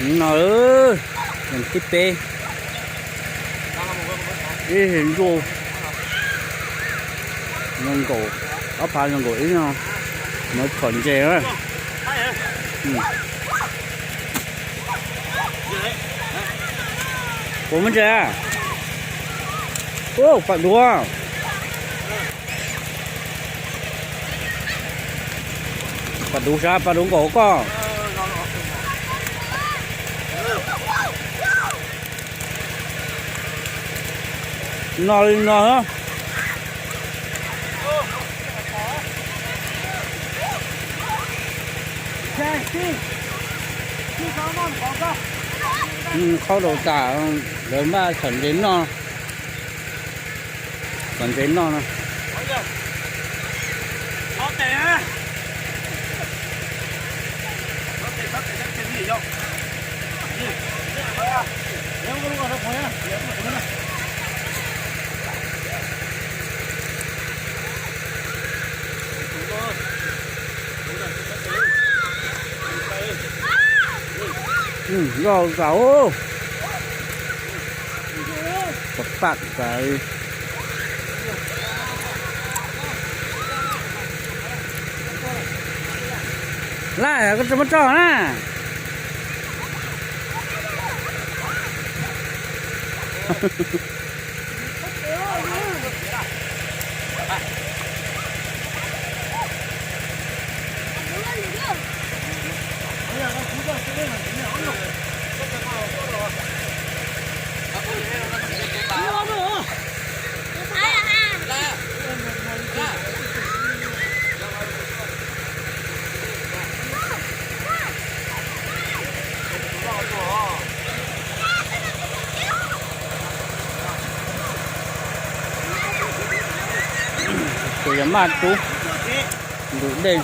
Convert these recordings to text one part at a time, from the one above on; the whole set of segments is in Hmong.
No, ib peb, ib hlis ntuj, nees nkaum, ob phav nees nkaum ib no, mus txhom ntses na. Puas muaj ntses? Ub, pam duav. Pam duav sav, pam duav nkaum koj. No li no. Qhaub rau tas, lawv npaj txhom ntses noj. Txhom ntses noj no. Loj zaum. Pam pam. Laj, koj tsis muab tso na. Ces yog maj rub ntug dej.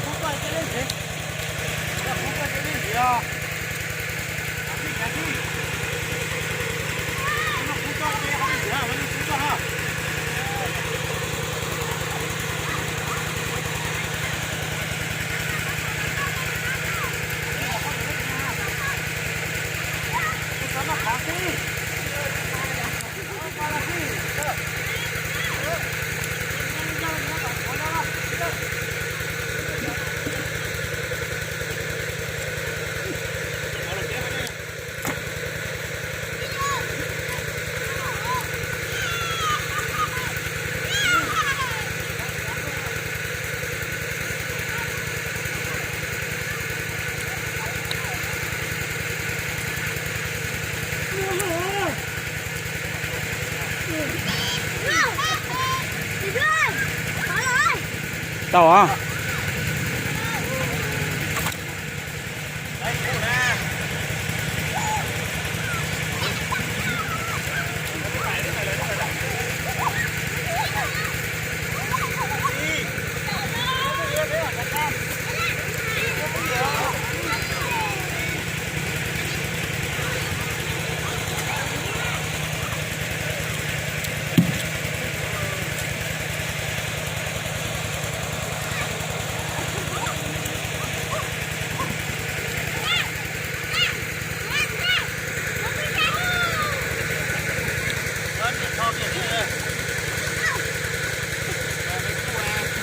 Tau.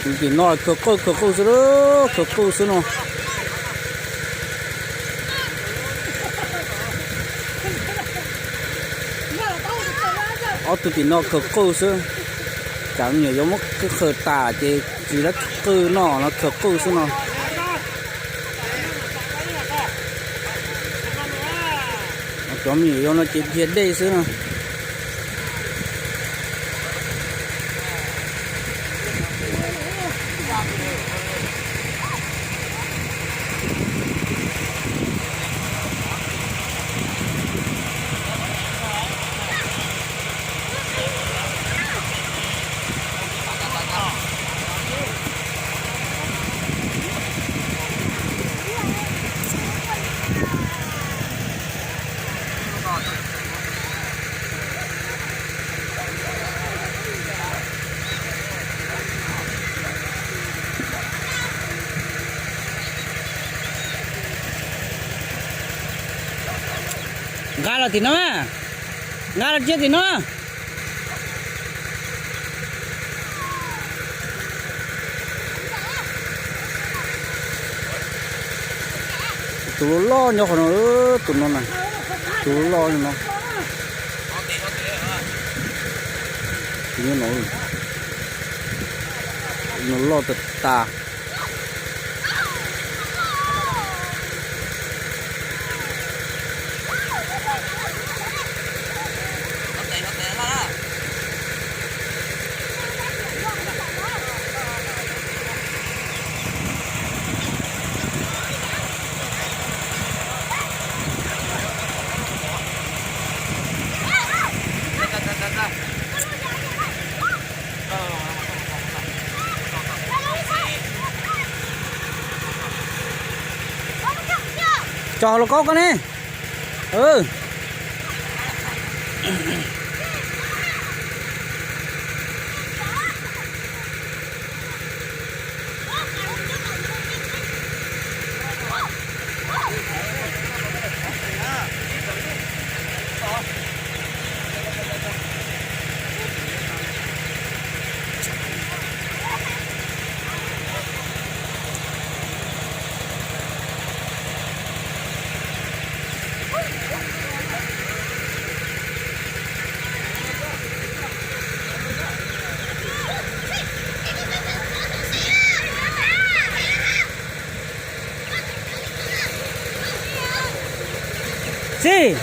Tus tim no khaws qwj khaws qwj xwb, khaws qwj xwb no. Ob tug tim no khaws qwj xwb. Tsam me nyuam yuav muab qwj qhaws tas ces tsis tau qwj noj no, khaws qwj xwb no. Cov me nyuam yaus no ces dhia dej xwb no. Nqa los tim no, nqa los cia tim no. Tus loj loj nyob qhov no, tus no na, tus loj loj no. Tus nyob no, tus no loj tas tas. Tso hauv lauj kaub koj ne. Xij,